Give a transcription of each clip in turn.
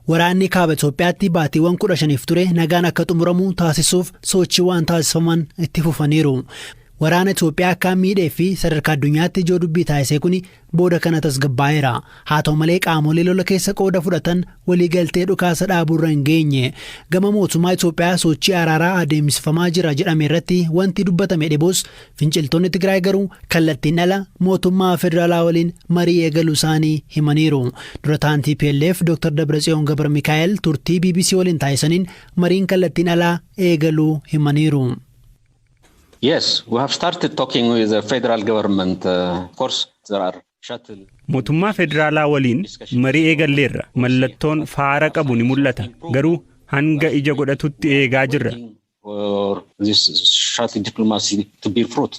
Waraanni kaaba Itoophiyaatti baatiiwwan 15f ture nagaan akka xumuramu taasisuuf sochiiwwan taasifaman itti fufaniiru. Waraana Itoophiyaa akka miidhee fi sadarkaa addunyaatti ijoo dubbii taasise kun booda kana tasgabbaa'eera. Haa ta'u malee, qaamolee lola keessa qooda fudhatan waliigaltee dhukaasa dhaabuurra hin geenye. Gama mootummaa Itoophiyaa sochii araaraa adeemsifamaa jira jedhame irratti wanti dubbatame dhibus, finciltoonni Tigraay garuu kallattiin ala mootummaa federaalaa waliin marii eegaluu isaanii himaniiru. Dura ta'an TPLF Dr. Dabratsiyoon Gabra Mikaa'el turtii BBC waliin taasisaniin mariin kallattiin alaa eegaluu himaniiru. Yes, we have started talking with the federal government. Of course, there are shuttle. Mootummaa federaalaa waliin marii eegalleerra. Mallattoon faara qabu ni mul'ata. Garuu hanga ija godhatutti eegaa jirra. For this shuttle diplomacy to bear fruit.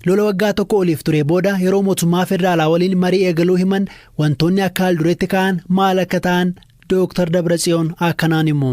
Lola waggaa tokko oliif ture booda yeroo mootummaa federaalaa waliin marii eegaluu himan, wantoonni akka haal dureetti ka'an maal akka ta'an Dr. Dabratsiyoon akkanaan himu.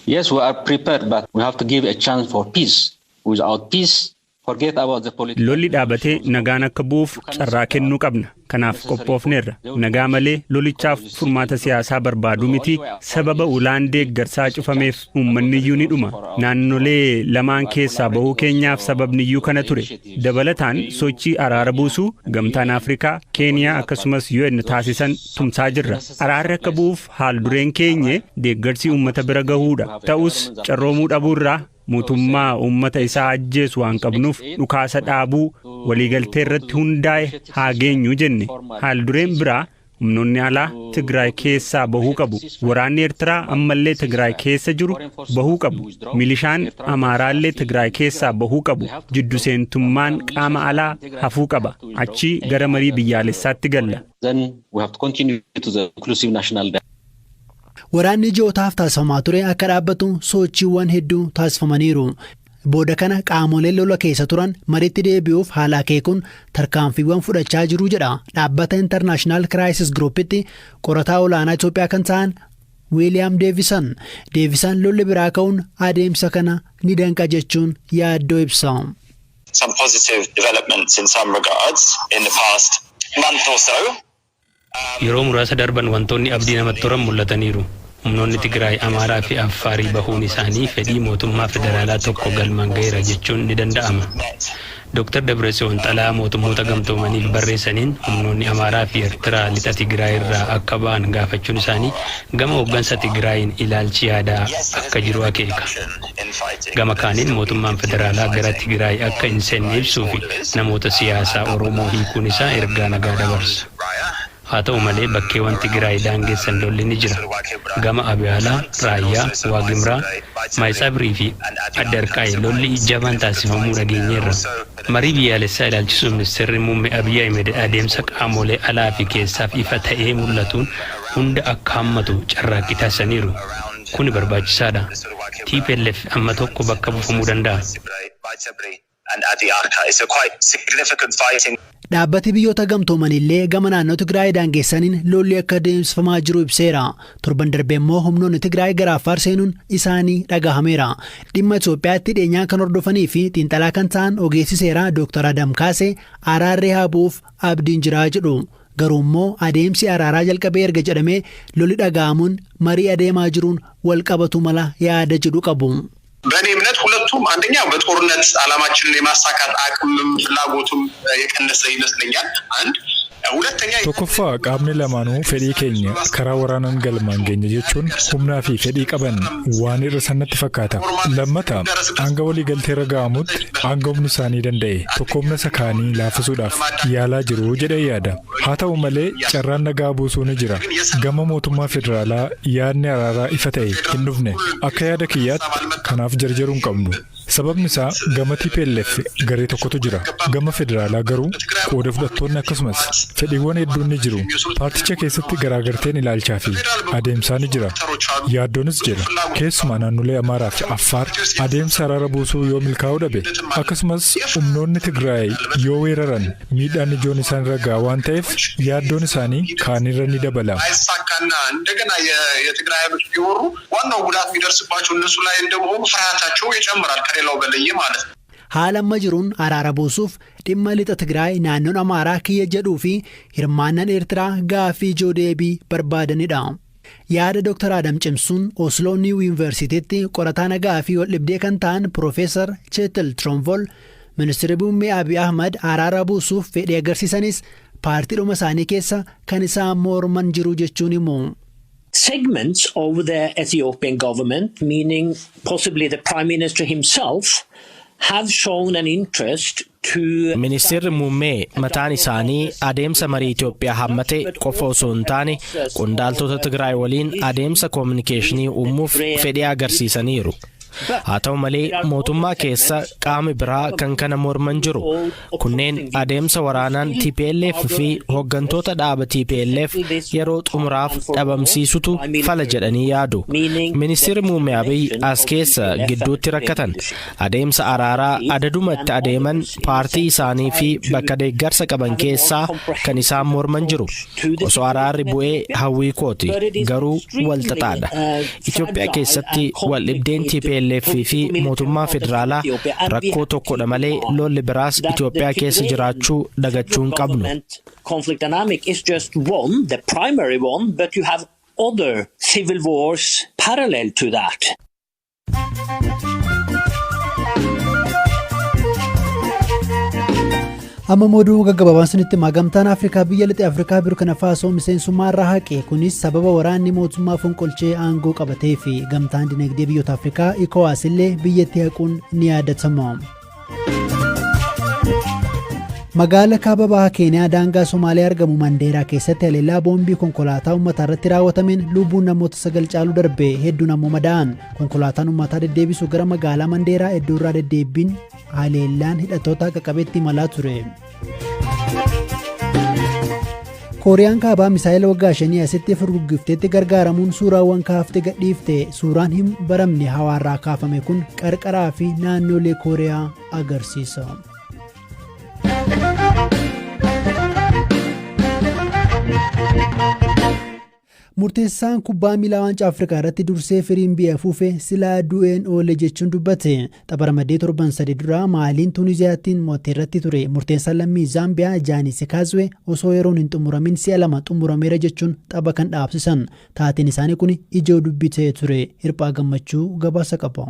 Yes, we are prepared, but we have to give a chance for peace. Without peace, forget about the political. Lolli dhaabatee nagaan akka bu'uuf carraa kennuu qabna. Kanaaf qophoofneerra. Nagaa malee lolichaaf furmaata siyaasaa barbaaduu miti. Sababa ulaan deeggarsaa cufameef uummanni iyyuu ni dhuma. Naannolee lamaan keessaa bahuu keenyaaf sababni iyyuu kana ture. Dabalataan sochii araara buusuu Gamtaan Afrikaa, Keeniyaa akkasumas UN taasisan tumsaa jirra. Araarri akka bu'uuf haal dureen keenye deeggarsi uummata bira gahuudha. Ta'us, carroomuu dhabuurraa mootummaa uummata isaa ajjeesu waan qabnuuf dhukaasa dhaabuu waliigaltee irratti hundaa'e haa geenyu jenne. Haal dureen biraa, humnoonni alaa Tigraay keessaa bahuu qabu. Waraanni Eertiraa ammallee Tigraay keessa jiru bahuu qabu. Milishaan Amaaraallee Tigraay keessaa bahuu qabu. Jiddu seentummaan qaama alaa hafuu qaba. Achii gara marii biyyaalessaatti galla. Then we have to continue to the inclusive national dialogue. Waraanni ji'ootaaf taasifamaa ture akka dhaabbatu sochiiwwan hedduu taasifamaniiru. Booda kana qaamoleen lola keessa turan mariitti deebi'uuf haala akeekuun tarkaanfiiwwan fudhachaa jiru jedha dhaabbata International Crisis Groupitti qorataa olaanaa Itoophiyaa kan ta'an Wiiliyaam Deevisan. Deevisan lolli biraa ka'uun adeemsa kana ni danqa jechuun yaaddoo ibsa. Some positive developments in some regards in the past month or so. Yeroo muraasa darban wantoonni abdii namatti toran mul'ataniiru. Humnoonni Tigraay, Amaaraa fi Affaarii bahuun isaanii fedhii mootummaa federaalaa tokko galmaan gaheera jechuun ni danda'ama. Dr. Dabratsiyoon xalayaa Mootummoota Gamtoomaniif barreessaniin humnoonni Amaaraa fi Eertiraa lixa Tigraay irraa akka ba'an gaafachuun isaanii gama hooggansa Tigraayin ilaalchi yaadaa akka jiru akeeka. Gama kaaniin mootummaan federaalaa gara Tigraay akka hin seenne ibsuu fi namoota siyaasaa Oromoo hiikuun isaa ergaa nagaa dabarsa. Haa ta'u malee, bakkeewwan Tigraay daangessan lolli ni jira. Gama Abiyaalaa, Raayyaa, Waagimraa, Maayisaabirii fi Addarqaay lolli jabaan taasifamuu dhageenyeerra. Marii biyyaalessaa ilaalchisuun Ministeerri Muummee Abiyyi Ahmed adeemsa qaamolee alaa fi keessaaf ifa ta'ee mul'atuun hunda akka hammatu carraaqqii taasisaniiru. Kuni barbaachisaadha. TPLF amma tokko bakka buufamuu danda'a. And Adi Arkai. So quite significant fighting. Dhaabbati Biyyoota Gamtoomanillee gama naannoo Tigraay daangeessaniin lolli akka adeemsifamaa jiru ibseera. Torban darbee immoo humnoonni Tigraay gara Affaar seenuun isaanii dhagahameera. Dhimma Itoophiyaatti dhiyeenyaan kan hordofanii fi xiinxalaa kan ta'an ogeessi seeraa Dr. Adam Kaasee araarri haa bu'uuf abdiin jiraa jedhu. Garuu immoo adeemsi araaraa jalqabee erga jedhamee lolli dhaga'amuun marii adeemaa jiruun wal qabatu mala yaada jedhu qabu. በእኔ እምነት ሁለቱም፣ አንደኛ በጦርነት ዓላማችንን የማሳካት አቅምም ፍላጎቱም የቀነሰ ይመስለኛል። አንድ ሁለተኛ Tokkoffaa, qaamni lamaanuu fedhii keenya karaa waraanaan galmaan geenya jechuun humnaa fi fedhii qaban waan hir'isan natti fakkaata. Lammata, hanga walii galtee irra ga'amutti hanga humni isaanii danda'e tokko humna isa kaanii laaffisuudhaaf yaalaa jiru jedhee yaada. Haa ta'u malee, carraan nagaa buusuu ni jira. Gama mootummaa federaalaa yaadni araaraa ifa ta'e hin dhufne. Akka yaada kiyyaatti kanaaf jarjaruu hin qabnu. Sababni isaa gama TPLF garee tokkotu jira. Gama federaalaa garuu qooda fudhattoonni akkasumas fedhiiwwan hedduun ni jiru. Paarticha keessatti garaagarteen ilaalchaa fi adeemsaa ni jira. Yaaddoonis jira. Keessumaa naannolee Amaaraa fi Affaar adeemsa araara buusuu yoo milkaa'uu dhabe, akkasumas humnoonni Tigraay yoo weeraran, miidhaan ijoon isaan irra ga'a waan ta'eef yaaddoon isaanii kaanirra ni dabala. አይሳካና እንደገና የትግራይ ኃይሎች ቢወሩ ዋናው ጉዳት የሚደርስባቸው እነሱ ላይ እንደመሆኑ ፍርሃታቸው ይጨምራል ከሌላው በለየ ማለት ነው። Haala amma jiruun araara buusuuf dhimma lixa Tigraay naannoon Amaaraa kiyya jedhuu fi hirmaannaan Eertiraa gaaffii ijoo deebii barbaadanidha. Yaada Dr. Adam cimsuun Osloo Niiw Yuunivarsiitiitti qorataa nagaa fi waldhibdee kan ta'an Piroofeesar Cheetil Tronvol, ministeerri muummee Abiy Ahmad araara buusuuf fedhii agarsiisanis paartiidhuma isaanii keessa kan isaan morman jiru jechuun himu. Segments of the Ethiopian government, meaning possibly the Prime Minister himself, have shown an interest to. Ministeerri muummee mataan isaanii adeemsa marii Itoophiyaa hammate qofa osoo hin taane, qondaaltota Tigraay waliin adeemsa koominikeeshinii uumuuf fedhii agarsiisaniiru. Haa ta'u malee, mootummaa keessa qaami biraa kan kana morman jiru. Kunneen adeemsa waraanaan TPLF fi hooggantoota dhaaba TPLF yeroo xumuraaf dhabamsiisutu fala jedhanii yaadu. Ministeerri muummee Abiy as keessa gidduutti rakkatan. Adeemsa araaraa adadumatti adeeman paartii isaanii fi bakka deeggarsa qaban keessaa kan isaan morman jiru. Osoo araarri bu'ee hawwii kooti, garuu walxaxaadha. Itoophiyaa keessatti waldhibdeen TPLF fi mootummaa federaalaa rakkoo tokkodha malee lolli biraas Itoophiyaa keessa jiraachuu dagachuu hin qabnu. Conflict dynamic is just one, the primary one, but you have other civil wars parallel to that. Amma oduu gaggabaabaan sunitti himaa. Gamtaan Afrikaa biyya lixa Afrikaa Burkina Faasoo miseensummaa irraa haqe. Kunis sababa waraanni mootummaa fonqolchee aangoo qabatee fi gamtaan dinagdee biyyoota Afrikaa ECOWAS illee biyyatti haquun ni yaadatama. Magaala kaaba baha Keeniyaa daangaa Somaaliyaa argamu Mandeeraa keessatti haleellaa boombii konkolaataa uummataa irratti raawwatameen lubbuun namoota 9 caaluu darbe, hedduun ammoo madaa'an. Konkolaataan uummataa deddeebisu gara magaalaa Mandeeraa iddoo irraa deddeebiin haleellaan hidhattoota qaqqabeetti imalaa ture. Kooriyaan Kaabaa misaayila waggaa 5 asitti furguggifteetti gargaaramuun suuraawwan kaaftee gadhiifte. Suuraan hin baramne hawaarraa kaafame kun qarqaraa fi naannolee Kooriyaa agarsiisa. Murteessaan kubbaa miilaa waancaa Afrikaa irratti dursee firiin biyya afuufe silaa du'een oole jechuun dubbate. Tapha ramaddee torban 3 duraa Maaliin Tuuniziyaattiin mo'atte irratti ture. Murteessaan lammii Zaambiyaa Jaanii Sikaazwee osoo yeroon hin xumuramin si'a lama xumurameera jechuun tapha kan dhaabsisan. Taateen isaanii kun ijoo dubbii ta'ee ture. Hirphaa Gammachuu gabaasa qaba.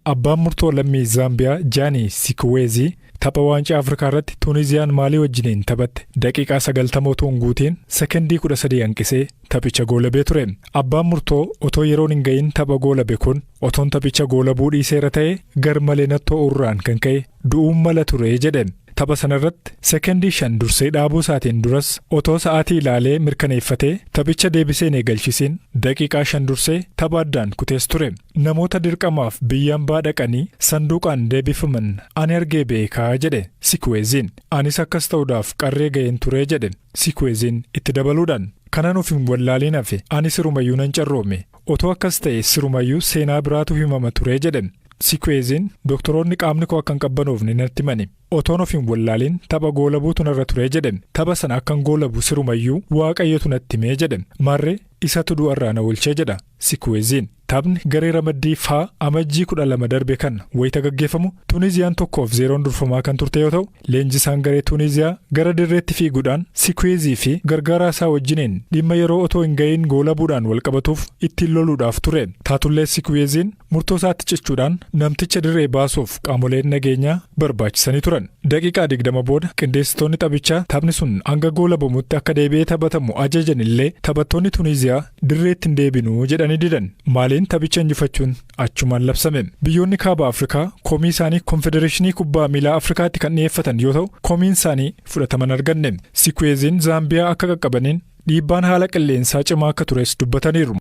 Abbaan murtoo lammii Zaambiyaa Jaanii Sikuweezii tapha waancaa Afrikaa irratti Tuuniziyaan Maalii wajjiniin taphatte daqiiqaa 90 otoo hin guutiin sekondii 13 hanqisee taphicha goolabee ture. Abbaan murtoo otoo yeroon hin ga'iin tapha goolabe kun, otoon taphicha goolabuu dhiiseera ta'e gar malee nattoo urraan kan ka'e du'uun mala ture jedhe. Tapha sanarratti sekondii 5 dursee dhaabuu isaatiin duras otoo sa'aatii ilaalee mirkaneeffatee taphicha deebisee hin eegalchisiin daqiiqaa 5 dursee tapha addaan kutees ture. Namoota dirqamaaf biyya hambaa dhaqanii sanduuqaan deebifaman ani argee beekaa jedhe Sikweeziin. Anis akkas ta'uudhaaf qarree ga'een ture jedhe Sikweeziin itti dabaluudhaan. Kanan of hin wallaaliin hafe, ani sirumayyuu nan carroome. Otoo akkas ta'e sirumayyuu seenaa biraatu himama ture jedhe. Sikweeziin, doktoroonni qaamni koo akka hin qabbanoofne natti himani. Otoon of hin wallaaliin tapha goolabuutu narra ture jedhe. Tapha sana akkan goolabu sirumayyuu Waaqayyotu natti himee jedhe. Maarree isatu du'arraa na oolchee jedha Sikweeziin. Taphni garee ramaddii F Amajjii 12 darbe kana wayita gaggeeffamu Tuuniziyaan 1-0n durfamaa kan turte yoo ta'u, leenjisaan garee Tuuniziyaa gara dirreetti fiiguudhaan Sikweezii fi gargaaraa isaa wajjiniin dhimma yeroo otoo hin ga'iin goolabuudhaan walqabatuuf ittiin loluudhaaf ture. Taatullee Sikweeziin murtoo isaatti cichuudhaan namticha dirree baasuuf qaamoleen nageenyaa barbaachisanii turan. Daqiiqaa 20 booda qindeessitoonni taphichaa taphni sun hanga goolabamutti akka deebi'ee taphatamu ajajan illee, taphattoonni Tuuniziyaa dirreetti hin deebinu jedhanii didan. Maaliin taphicha injifachuun achumaan labsame. Biyyoonni kaaba Afrikaa komii isaanii Konfedereeshinii Kubbaa Miilaa Afrikaatti kan dhiyeeffatan yoo ta'u, komiin isaanii fudhatama hin arganne. Sikweeziin Zaambiyaa akka qaqqabaniin dhiibbaan haala qilleensaa cimaa akka tures dubbataniiru.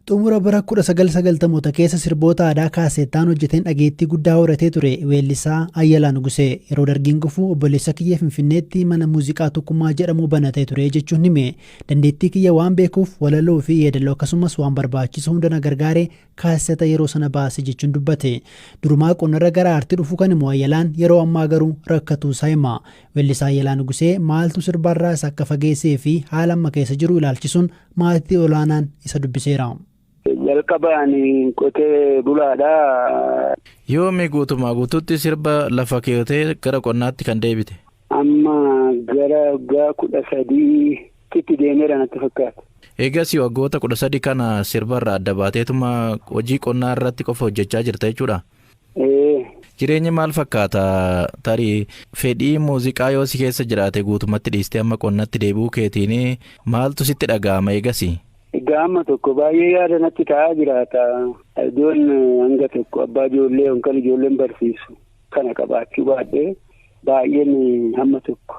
Xumura bara 1990moota keessa sirboota aadaa kaaseettaan hojjeteen dhageettii guddaa horatee ture weellisaa Ayyalaa Nugusee. Yeroo Dargiin kufu obboleessa kiyya Finfinneetti mana muuziqaa Tokkummaa jedhamu banatee ture jechuun hime. Dandeettii kiyya waan beekuuf walaloo fi yeedaloo akkasumas waan barbaachisu hunda na gargaare kaaseta yeroo sana baase jechuun dubbate. Durumaa qonnarra gara aartii dhufuu kan himu Ayyalaan, yeroo ammaa garuu rakkatuusaa hima. Weellisaa Ayyalaa Nugusee maaltu sirbarraa isa akka fageessee fi haala amma keessa jiru ilaalchisuun Maatii Olaanaan isa dubbiseera. Jalqaba ani qotee bulaadha. Yoomi guutumaa guutuutti sirba lafa keewwatee gara qonnaatti kan deebite? Amma Gara waggaa 13tti deemeera natti fakkaata. Eegas waggoota 13 kana sirbarraa adda baateetuma hojii qonnaa irratti qofa hojjechaa jirta jechuudha. Jireenyi maal fakkaata? Tarii fedhii muuziqaa yoo si keessa jiraate guutumatti dhiistee amma qonnatti deebi'uu keetiin maaltu sitti dhaga'ama eegasi? Egaa amma tokko baay'ee yaada natti ta'aa jiraata. Iddoon hanga tokko abbaa ijoollee yookaan ijoolleen barsiisu kana qabaachuu baadhee baay'een hamma tokko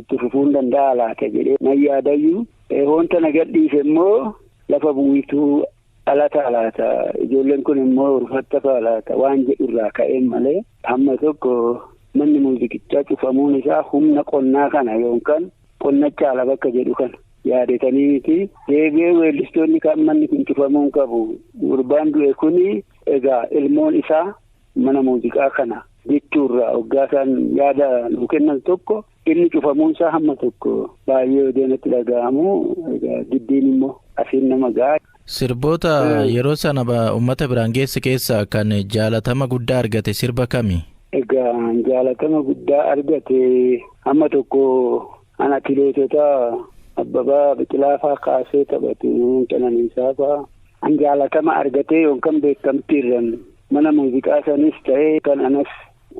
itti fufuun danda'a laata jedhee nan yaadayyuu. Wanta na gadhiise immoo lafa bu'iituu alata laata, ijoolleen kun immoo urfatta fa'a laata waan jedhurraa ka'een malee hamma tokko manni muuziqichaa cufamuun isaa humna qonnaa kana yookaan qonna caala bakka jedhu kana yaadetanii miti. Deebi'ee weellistoonni kan manni kun cufamuun qabu gurbaan du'e kuni egaa ilmoon isaa mana muuziqaa kana jechuurraa waggaa isaan yaada nuu kennan tokko inni cufamuun isaa hamma tokko baay'ee odeenatti dhaga'amu. Egaa giddiin immoo asiin nama ga'a. Sirboota yeroo sana uummata biraan geesse keessaa kan jaalatama guddaa argate sirba kami? Egaa jaalatama guddaa argate hamma tokko an atileetota Abbabaa Biqilaa fa'aa kaasee taphatu, Qananiisaa fa'aa. An jaalatama argatee yookaan beekamtii irraan mana muuziqaa sanis ta'ee kan anas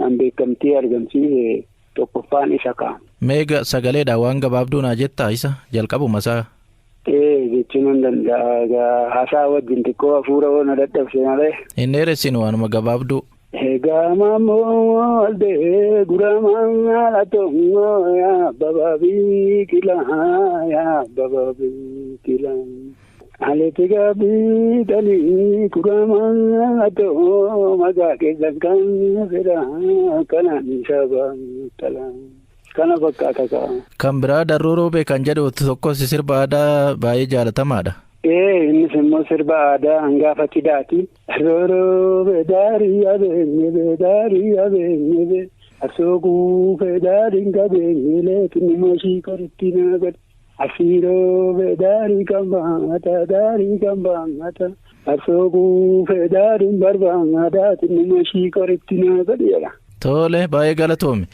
an beekamtii argamsiise tokkoffaan isa ka'a. Meega sagaleedhaan waan gabaabduu naa jettaa isa jalqabuma isaa? Jechuun hin danda'a. Egaa haasaa wajjin xiqqoo hafuura na dadhabse malee. Hin dheeressinu, waanuma gabaabduu. Egaa maammoo aldee guramaa laatoo yaa Abbabaa Biqilaa, yaa Abbabaa Biqilaa. Aleeti gaabitanii kuramaa laatoo magaa keessan kan fedhaa kanaan saba talaa. Kana fakkaata ka'a. Kan biraa Darruu Roobee kan jedhu tokkos sirba aadaa baay'ee jaalatamaadha. Innis immoo sirba aadaa hangafa cidhaati. Roobee daarii abeenyebe daarii abeenyebe arsoo guufee daariin qabeenye leetinni mooshii koritti naa godhe. Asii roobee daarii kan baangata daarii kan baangata arsoo guufee daariin barbaangata tinni mooshii koritti naa godhe jedha. Tole, baay'ee galatoomi.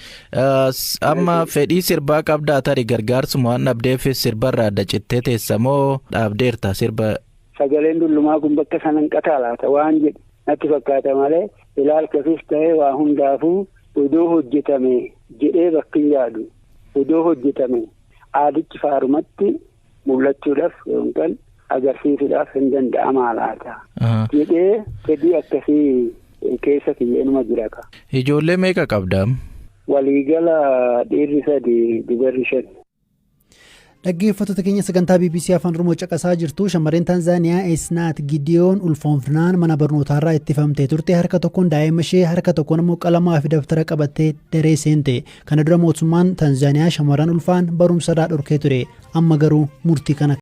Amma fedhii sirbaa qabdaa, tarii gargaarsuma waan dhabdeef sirbarraa adda cittee teessamoo dhaabdeerta sirba? Sagaleen dullumaa kun bakka sanan qataa laata waan jedhu natti fakkaata malee ilaalchafis ta'ee waa hundaafuu odoo hojjetame jedhee bakki hin yaadu, odoo hojjetame aadichi faarumatti mul'achuudhaaf yookaan agarsiisuudhaaf hin danda'amaa laata jedhee fedhii akkasii keessa kiyyeenuma jira ka. Ijoollee meeqa qabdaa? Waliigala dhiirri sadi, dubarri shan. Dhaggeeffattoota keenya, sagantaa BBC Afaan Oromoo caqasaa jirtu. Shamarreen Taanzaaniyaa Esnaat Gidiyoon ulfoomfinaan mana barnootaarraa ittifamtee turte harka tokkoon daa'ima ishee, harka tokkoon immoo qalamaa fi dabtara qabattee daree seente. Kana dura mootummaan Taanzaaniyaa shamarran ulfaan barumsarraa dhorkee ture. Amma garuu murtii kana